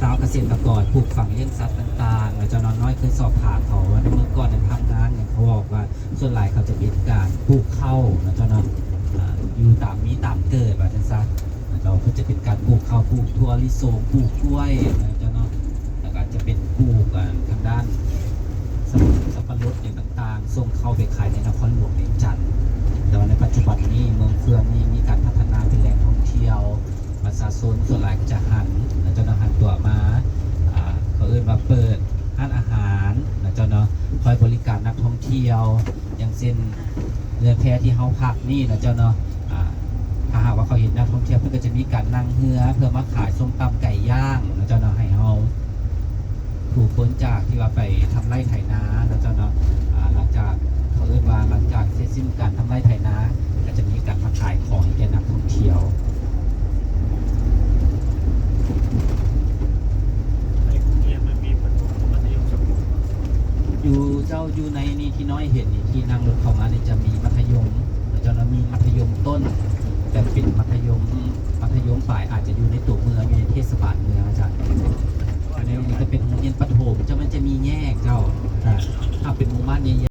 ຊາວກະເສດຕະກອນ ປູກຝັງລ້ຽງສັດຕ່າງໆ ແລ້ວເຈົ້າເນາະ ນ້ອຍເຄີຍສອບຖາມເຂົາວ່າ ໃນເມື່ອກ່ອນນັ້ນທຳງານຫຍັງ ເຂົາບອກວ່າສ່ວນຫຼາຍເຂົາຈະເຮັດການປູກເຂົ້າເນາະເຈົ້າເນາະ ອ່າ ຢູ່ຕາມມີຕາມເກີດວ່າຊັ້ນຊະ ແລ້ວກໍເພິ່ນຈະເປັນການປູກເຂົ້າ ປູກຖົ່ວລິສົງ ປູກກ້ວຍເນາະເຈົ້າເນາະ ແລ້ວກໍຈະເປັນປູກ ອ່າ ທາງດ້ານ ສຳ ສຳປະລົດຫຍັງຕ່າງໆ ສົ່ງເຂົ້າໄປຂາຍໃນນະຄອນຫຼວງວຽງຈັນ. ແຕ່ວ່າໃນປັດຈຸບັນນີ້ ເມືອງເຟືອງນີ້ມີການພັດທະນາເປັນແຫຼ່ງທ່ອງທ່ຽວ ປະຊາຊົນສ່ວນຫຼາຍກໍຈະຫັນ ແລ້ວເຈົ້າເນາະ ຫັນຕົວມາ ອ່າ ເຂົາເອີ້ນວ່າເປີດຮ້ານອາຫານນະເຈົ້າເນາະ ຄອຍບໍລິການນັກທ່ອງທ່ຽວ ຢ່າງເຊັ່ນ ເຮືອນແພທີ່ເຮົາພັກນີ້ນະເຈົ້າເນາະ ອ່າ ຖ້າຫາກວ່າເຂົາເຫັນນັກທ່ອງທ່ຽວ ເພິ່ນກໍຈະມີການນັ່ງເຮືອເພື່ອມາຂາຍສົ້ມຕຳໄກ່ຍ່າງນະເຈົ້າເນາະ ໃຫ້ເຮົາ ຜູ້ຄົນຈາກທີ່ວ່າໄປທຳໄຮ່ໄຖນານະເຈົ້າເນາະ ອ່າ ຫຼັງຈາກ ເຂົາເອີ້ນວ່າຫຼັງຈາກເສັດສິ້ນການທຳໄຮ່ໄຖນາ ກໍຈະມີການມາຂາຍຂອງໃຫ້ແກ່ນັກທ່ອງທ່ຽວ. ໃນໂຮງຮຽນມັນມີປະຖົມ ມັດທະຍົມ ສະໂພກ ຢູ່ ເຈົ້າ ຢູ່ໃນນີ້ທີ່ນ້ອຍເຫັນນີ້ ທີ່ນັ່ງລົດເຂົ້າມານີ້ຈະມີມັດທະຍົມ ແລ້ວເຈົ້ານະ ມີມັດທະຍົມຕົ້ນ ແຕ່ເປັນມັດທະຍົມ ມັດທະຍົມປາຍ ອາດຈະຢູ່ໃນຕົວເມືອງ ຢູ່ໃນເທດສະບານເມືອງ